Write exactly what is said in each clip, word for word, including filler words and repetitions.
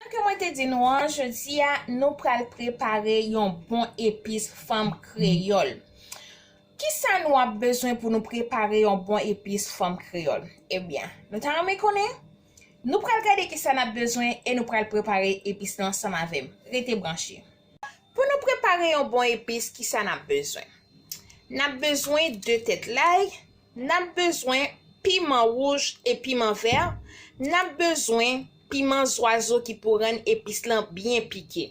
Ke mwen te di nou an, jodi a, nou pral prepare yon bon epis fanm kreyòl. Kisa nou ap bezwen pou nou prepare yon bon epis fanm kreyòl? Ebyen, nou ta renmen konnen? Nou pral gade kisa n ap bezwen e nou pral prepare epis lan ansanm avè m. Rete branche. Pou nou prepare yon bon epis, kisa n ap bezwen? N ap bezwen de tèt lay, n ap bezwen piman wouj e piman vè, n ap bezwen piman zwazo ki pou rann epis lan byen pike.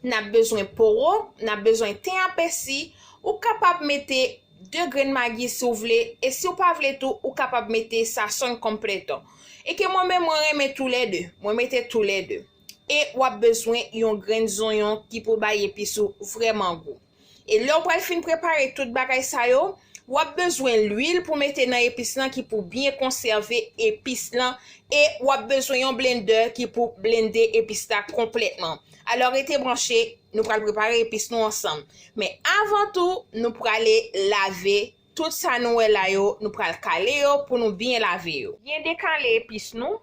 N ap bezwen powo, n ap bezwen ten a pèsi, ou kapab mete de grenn magi si w vle, e si w pa vle tou, ou kapab mete sazón konpleto. E ke mwen menm, mwen renmen toulède, mwen mete toulède. E w ap bezwen yon grenn zonyon ki pou bay epis ou vrèman gou. E lè w pral fin prepare tout bagay sa yo, w ap bezwen lwil pou mete nan epis lan ki pou byen konsève epis lan, e w ap bezwen yon blendè ki pou blende epis la konplètman. Alò, rete branche, nou pral prepare epis nou ansanm. Men avan tou, nou prale lave tout sa nou wè la yo, nou pral kale yo pou nou byen lave yo. Byen dekale epis nou.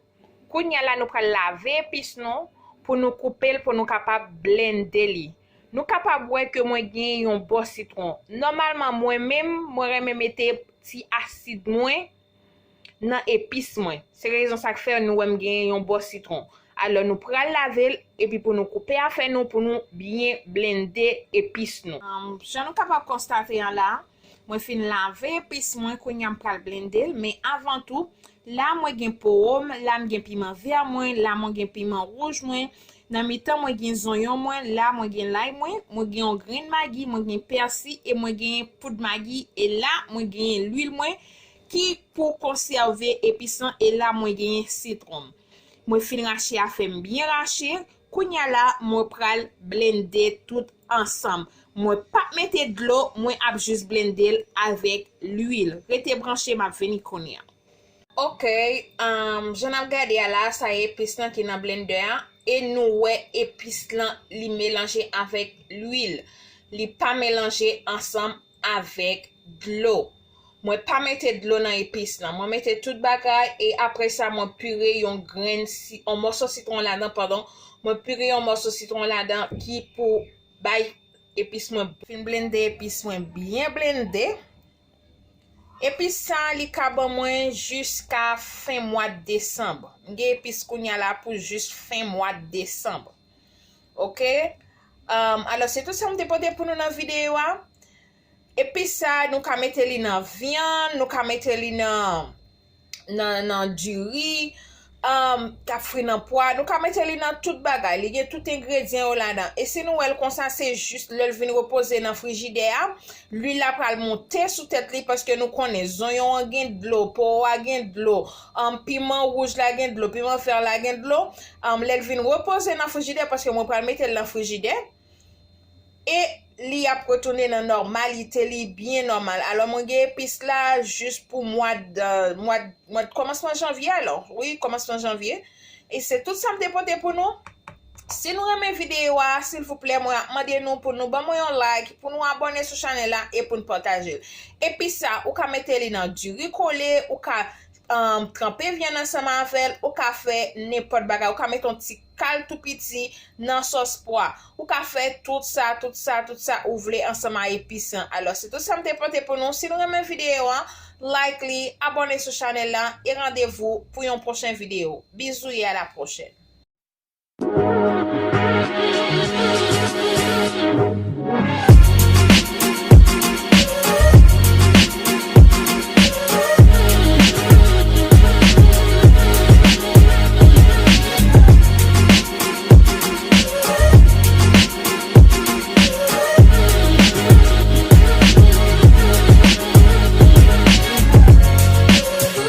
Kounye a la, nou pral lave epis nou pou nou koupe l, pou nou kapab blende li. Nou kapab wè ke mwen gen yon bò sitwon. Nòmalman, mwen menm, mwen renmen mete ti asid mwen nan epis mwen. Se rezon sa k fè nou wè m gen yon bò sitwon. Alò, nou pral lave l, epi pou nou koupe afè nou, pou nou byen blende epis nou. Ahn, jan nou kapab konstate an la, mwen fin lave epis mwen, kounye a m pral blende l, men avan tou, la mwen gen powo m, la m gen piman vè mwen, la mwen gen piman wouj mwen, nan mitan mwen gen zonyon mwen, la mwen gen lay mwen, mwen gen yon grenn magi, mwen gen pèsi e mwen gen poud magi, e la mwen gen lwil mwen ki pou konsève epis lan, e la mwen gen sitwon. Mwen fin rache afè m byen rache, kounye a la mwen pral blende tout ansanm. Mwen p ap mete dlo, mwen ap jis blende l avèk lwil. Rete branche, m ap vini kounye a. Ok, um, jan n ap gade a la, sa e epis lan ki nan blendè a, e nou wè epis lan li melanje avèk lwil. Li pa melanje ansanm avèk dlo. Mwen pa mete dlo nan epis lan. Mwen mete tout bagay e apre sa mwen pire yon grenn si, yon mòso sitwon ladan, padon. Mwen pire yon mòso sitwon ladan ki pou bay epis mwen. Fin blende epis mwen byen blende. Epis sa li ka ban mwen jiska fen mwa desanm. M gen epis kounye a la pou jis fen mwa desanm. Ok? Um, alò, se tout sa m te pote pou nou nan videyo a. Epis sa, nou ka mete li nan vyann, nou ka mete li nan, nan, nan diri, um, k ap fri nan pwa. Nou ka mete li nan tout bagay. Li gen tout engredyan yo ladan. E si nou wè l konsa, se jis lè l vin repoze nan frijidè a, lwil la pral monte sou tèt li paske nou konnen zonyon an gen dlo, powo a gen dlo, um, piman wouj la gen dlo, piman vè la gen dlo. Um, lè l vin repoze nan frijidè, paske mwen pral mete l nan frijidè. E li ap retounen nan nòmalite li byen nòmal. Alò, mwen gen epis la jis pou mwa d, mwa d, mwa d, kòmansman janvye alò. Wi, kòmansman janvye. E se tout sa m te pote pou nou. Si nou renmen videyo a, silvouplè, mwen ap mande nou pou nou ban mwen yon like, pou nou abòne sou chanèl la e pou n pataje l. Epis sa, ou ka mete li nan diri kole, ou ka um, tranpe vyann ansanm avè l, ou ka fè nenpòt bagay. Ou ka mete yon ti kal tou piti nan sòs pwa. Ou ka fè tout sa, tout sa, tout sa ou vle ansanm a epis lan. Alò, se tout sa m te pote pou nou. Si nou renmen videyo an, like li, abòne sou chanèl la, e randevou pou yon pwochen videyo. Bizou e a la pwochèn.